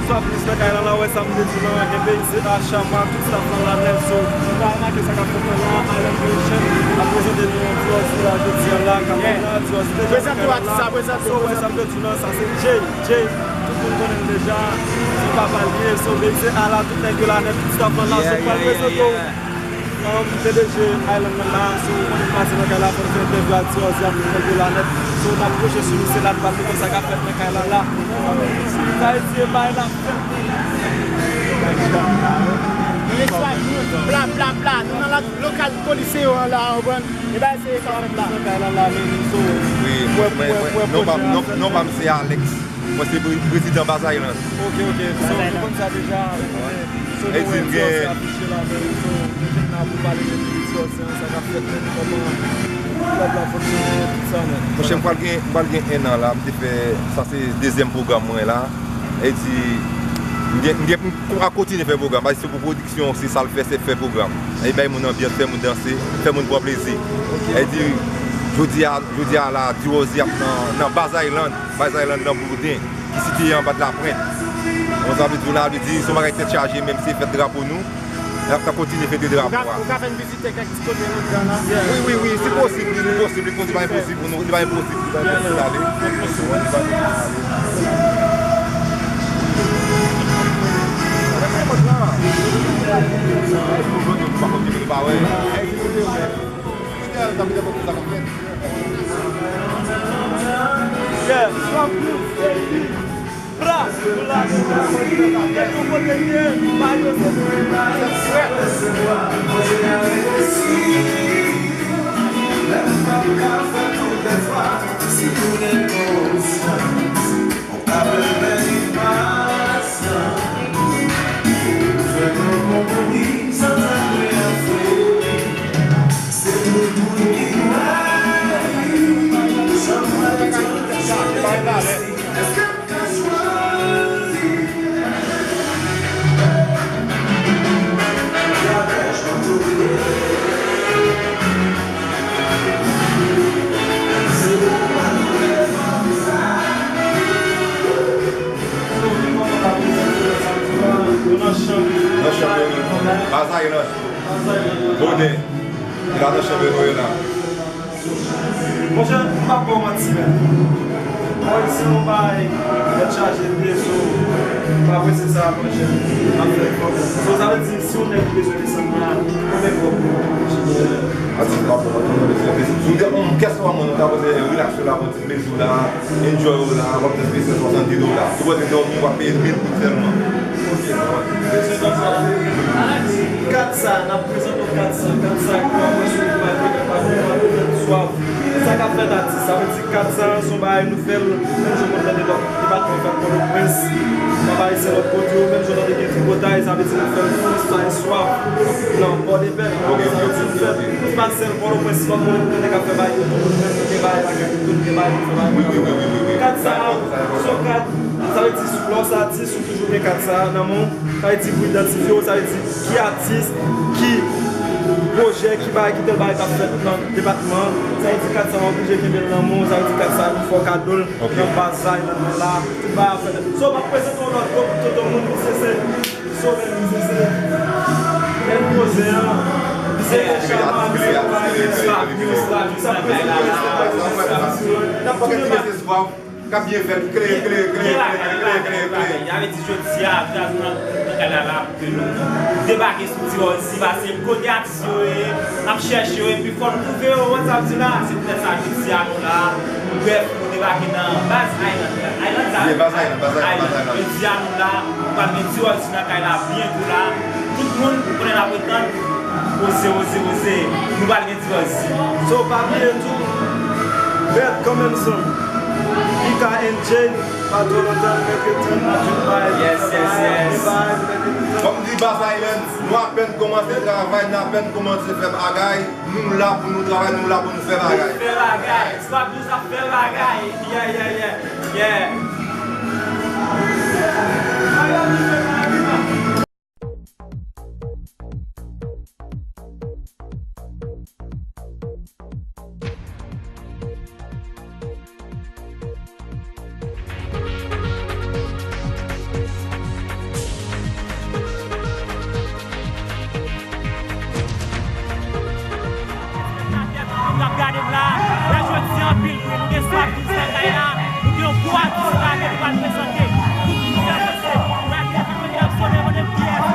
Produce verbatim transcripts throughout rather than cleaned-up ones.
Bonsoir, plis nan kay lan la, wè sa m te di w lan, gen B I C A, Chama, tout staff lan la nèt, so, nou pa remake sa k ap fèt lan la, Island Creation ap prezante nou yon ti wòz la jodi a la, kamera, ti wòz deja nan kay lan la, so, wè sa m te di w lan, sa se Jay, Jay, tout moun konnen l deja, se papa l ye, so, B I C A la, tout nèg yo la nèt, tout staff lan la, so, m pral prezante w. Um, P D G Island nan la, si w konnen pase nan kay la, fò n fè entèvyou ak Ti Wòz, y ap fè entèvyou la nèt. So, n ap pwoche sou misye la, n pral mete sa k ap fèt nan kay la la. Sa vle di, e bay la fèt. Mesye, bla, bla, bla. Nou nan la, lokal Coliseo an la, w konprann? E bay se sa k ap fèt la. Nan kay la la, men, so, wi, mwen, mwen, mwen, non pa m, non, non pa m se Alex. Mwen se pre-, prezidan Baz Island. Ok, ok. So, nou konn sa deja, nou konnen. So, nou wè Ti Wòz afiche la, men, so, nou fèt la pou pale de Ti Wòz, sa k ap fèt, men, kòman klèb la fonksyone, tout sa nèt. Monchè, m pral gen, m pral gen en an la, m te fè, sa se dezyèm pwogram mwen la. E di, m gen, m gen, m a kontinye fè pwogram, paske se pou pwodiksyon, se sa l fè, se fè pwogram. E bay moun anbyans, fè moun danse, fè moun pran plezi. E di, jodi a, jodi a la, Ti Wòz ap nan, nan Baz Island. Baz Island nan Bouden, ki sitiye anba de Laprent. Bon, sa vle di w la, vle di, se yon bagay tèt chaje, menm se fèt drapo nou, n ap kontinye fete drapo a. Ou ka, ou ka fè n vizite kèk ti kote nan gran la? Wi, wi, wi, si posib, wi, li posib, li pa enposib pou nou, li pa enposib, li pa enposib ale. Li pa enposib ale. Avèk se mòd la. Pou jodi, nou pa konn ki nou pa wè. Fidèl, sa vle di konn sa k ap fèt. Yeah. Bra, nou la, nou la, nou la. Depi yon kote l ye, pa yo se nou. Nan chanm. Nan chanm. Baz Island. Bouden. Li la nan chanm nou ye la. Monchè, m p ap ba w manti, men. Mwen, se yon bagay tèt chaje m ye, so, m apresye sa, monchè. M ap fè efò. So, sa vle di, si yon nèg bezwen desann la, konbyen kòb pou w jere? Ati, m p ap ba w manti, men se, se, se, se, yon kès pa mwen, nou ta poze relax la, bon, Mezou la, enjoy ou la, w ap depanse swasanndis dola. Sou kote dòmi, w ap peye mil goud sèlman. Ok. Kat sa, n ap prezante w kat sa, kat sa, k ap mwen sou imaj, k ap fè w swav. Sa k ap fèt atis, sa vle di kat sa, se yon bagay nou fè l, menm jan w konn tande lòt depatman fè l Pòtoprens, nan Ayisyen lòt kote yo, menm jan w tande gen tripotay, sa vle di nou fè l fou, sa e swav. Nan Pòdepè, ok, ok, ok, ok. Se pa sèl Pòtoprens, lòt kote nou te ka fè bagay yo tou, nou menm nou gen bagay lakay nou tou, nou gen bagay pou fè bagay. Wi, wi, wi, wi, wi, wi. Kat sa, se yon kat, sa vle di, lè w sa atis, ou toujou gen kat sa nan men w. Sa vle di, pou idantifye w, sa vle di, ki atis, ki pwojè, ki bagay, ki tèl bagay k ap fèt nan depatman an. Sa vle di, kat sa, w oblije kenbe l nan men w, sa vle di, kat sa, nou fè w kado l, ok, nan Baz Island nan la, tout bagay ap fèt. So, m ap prezante w lòt gwo tonton moun, misye se Sovè, misye se Mèt Koze an, misye se Chama, misye se Swav, Swav, Swav, Swav. N ap prezante w. K ap byen fèt, kle, kle, kle. Sa vle di jodi a, jazz nan, nan kay la, la, pou ke nou debake sou Ti Wòz, pase kote atis yo ye, n ap chèche yo, epi fò n twouve yo, w konn sa m di la, se poutèt sa jodi a nou la, brèf, nou debake nan Baz Island, Island sa, Baz Island, Baz Island, Baz Island. Jodi a nou la, nou pral gen Ti Wòz nan kay la, byento la, tout moun, ou konnen n ap retann, oze, oze, oze, nou pral gen Ti Wòz. So, pa bliye tou, bèt kanmenm, zanmi. Mika and Jay, pa twò lontan, nou mèt ret tann nou vin bay. Yes, yes, yes. Vin bay, nou mèt ret tann. Kòm di Baz Island, nou apèn kòmanse travay, nou apèn kòmanse fè bagay. Nou la pou nou travay, nou la pou nou fè bagay. Fè bagay. Swap News ap fè bagay. Yeah, yeah, yeah. Yeah. N ap gade m la, lè jodi a anpil bri, nou gen Swap News lakay la, nou gen yon gwo atis la ke nou pral prezante. Tout moun fè mesye, rap yo ki konn ap sone, konnen kiyès.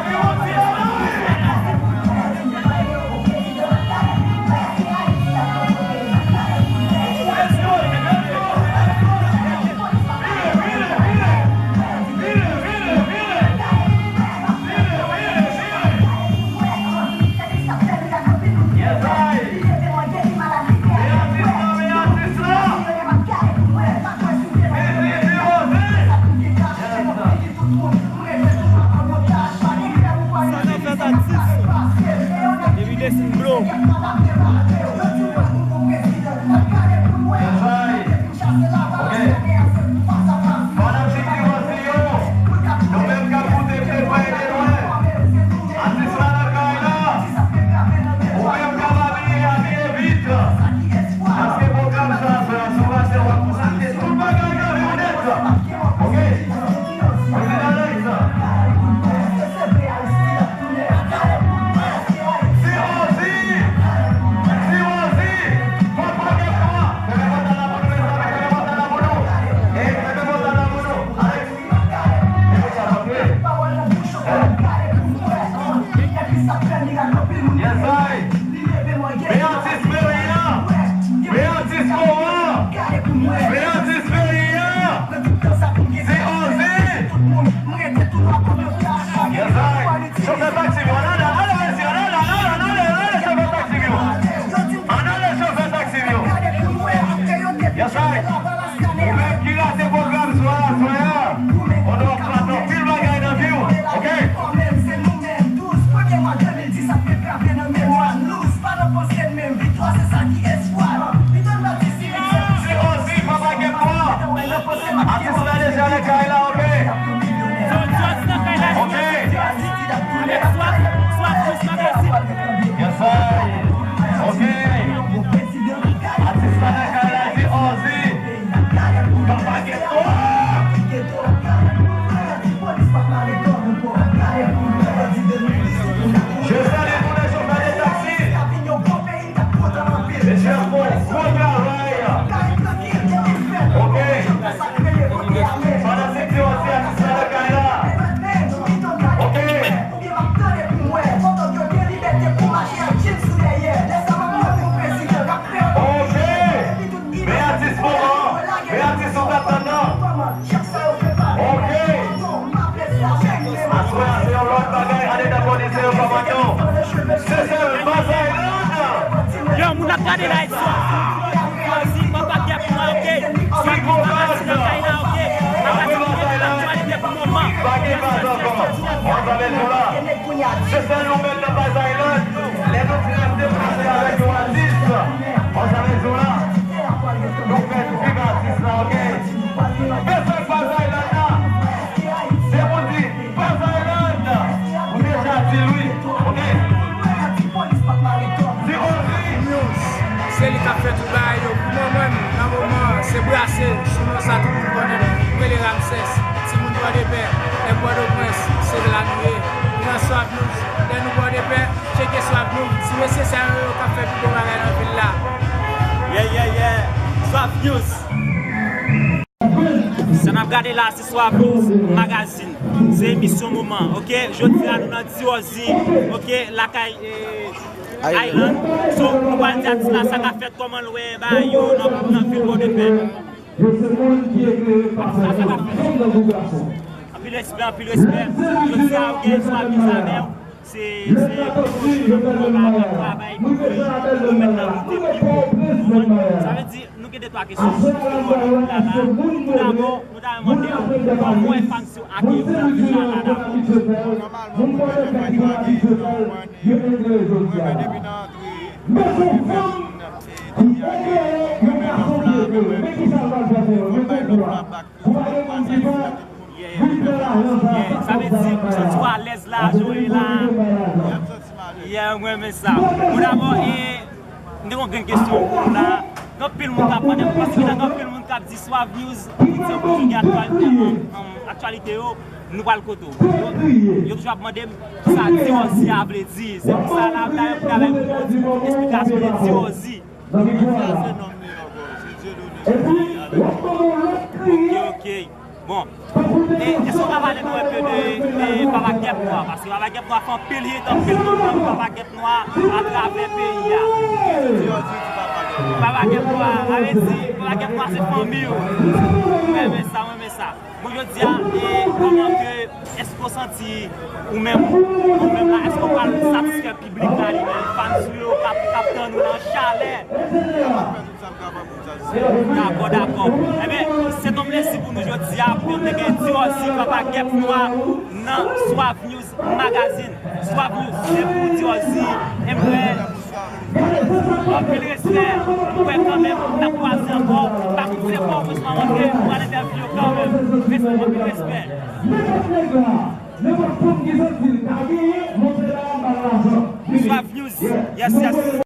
Sa nan fèt atis. Depi Destin Blo. Yes, I. Ok. Fanatik T V C yo, nou menm k ap koute de prè e de lwen, atis la lakay la. Ou menm k ap abiye, abiye vit. Paske pwogram sa, sa, si w pase, w ap kontate tout bagay nan vi w nèt. Ok. Prezidan Alex. Si Ozi! Si Ozi! Fè yon pakèt fwa! Fè yon pakèt fwa pou nou, mezanmi, fè yon pakèt fwa pou nou! Ey, fè yon pakèt fwa pou nou! Alex! Fè yon pakèt fwa pou nou! Yes, I! Men atis peyi a! Men atis moman! Men atis peyi a! Se Ozi! Yes, I! Chofè taksi yo, ann ale, ann ale, ann ale, ann ale, ann ale, ann ale, chofè taksi yo! Ann ale, chofè taksi yo! Yes, I! Ou menm ki rate pwogram swa a, swa a, on w ap rate anpil bagay nan vi w, ok? Se Ozi, papa gen pwa. Atis la deja nan kay la, ok? Ok. Yes, I. Ok. Atis la nan kay la, se Ozi. Papa gen pwa. Je salue tous les chauffeurs de taxi. Mesye ap fè yon gwo travay. Ok. Fanatik T V C, atis la lakay la. Ok. Ok. Men atis moman. Men atis nou t ap tann nan. Ok. Aswè a se yon lòt bagay andedan Koliseo Kòmandan. Se sèl Baz Island. Yo, moun ap gade la, Ozi, papa gen pou mwen, ok? Pi gwo baz nan. Pa gen baz ankò. Ansanm nou la. Se sèl nou menm nan Baz Island. Lè nou fè deplase avèk yon atis, ansanm nou la. Nou fè viv atis la, ok? Men sa k Baz Island la. Se pou di, Baz Island, ou deja di l wi, ok? Di Ozi. Se li k ap fè tout bagay yo. Pou mwen menm, nan moman an, se Brase, sou non sa tout moun konnen m. M rele Ramsès. Timoun Pòdepè, nèg Pòtoprens, se la nou ye. Nou nan Swap News. Lè nou Pòdepè, tcheke Swap News. Ti mesye sa yo, yo k ap fè pi bon bagay nan vil la. Yeah, yeah, yeah. Swap News. Sa n ap gade la, se Swap News Magazine. Se emisyon moman, ok? Jodi a, nou nan Ti Ozi, ok? Lakay, eh, Island. So, nou pral di atis la sa k ap fèt, kòman l wè bagay yo nan, nan vil Pòdepè. Anpil respè, anpil respè. Jodi a, ou gen Swap News avè w. Se, se pwomosyon nan mouvman an, travay pou nou mèt nan lite pi wo. Sa vle di, nou gen de twa kesyon pou nou poze la. Tou dabò, nou ta renmen mande w, kòman w wè fans yo akyeyi w nan vila la, dabò? Mwen menm depi nan antre, depi yè, mwen menm anfla, mwen menm, mwen bay lòt la bak, mwen bay lòt la bak. Yeah, yeah, yeah. Sa vle di, ou santi w alèz la, jwe la. Yeah, mwen renmen sa. Bon, dabò, e, m te gen yon grenn kesyon pou ou la. Gen anpil moun k ap mande m, paske gen anpil moun k ap di Suave News, li di yo konn gen aktyalite, um, aktyalite yo, nou pral kote w. Yo, yo toujou ap mande m kisa Dirozi a vle di. Se pou sa la, m ta renmen pou w bay yon ti esplikasyon de Dirozi. Nan mitan sa, se nonm li ankò, se Dieudonné Jean-Pierre avèk Dieudonné. Ok, ok. Bon. E, èske w ka pale nou enpe de, de Papa Gèp Nwa? Paske Papa Gèp Nwa fè anpil hit, anpil moun konn Papa Gèp Nwa atravè peyi a. Papa Gèp Nwa, sa vle di, Papa Gèp Nwa se fanmi w. Mwen renmen sa, mwen renmen sa. Bon, jodi a, e, kòman ke, èske w santi ou menm, ou menm la, èske w pral satisfè piblik la li menm, fans ou yo k ap, k ap tann ou nan chalè? Dakò, dakò. Ebyen, se yon plezi pou nou jodi a, pou nou te gen Dirozi, Papa Gèp Nwa, nan Suave News Magazine. Suave News, se pou Dirozi, e m kwè, anpil respè, m kwè kanmenm, n ap kwaze ankò, pa koute fò, franchman, manke, m pral entèvyou yo kanmenm. Respè, anpil respè. Suave News, yes, yes.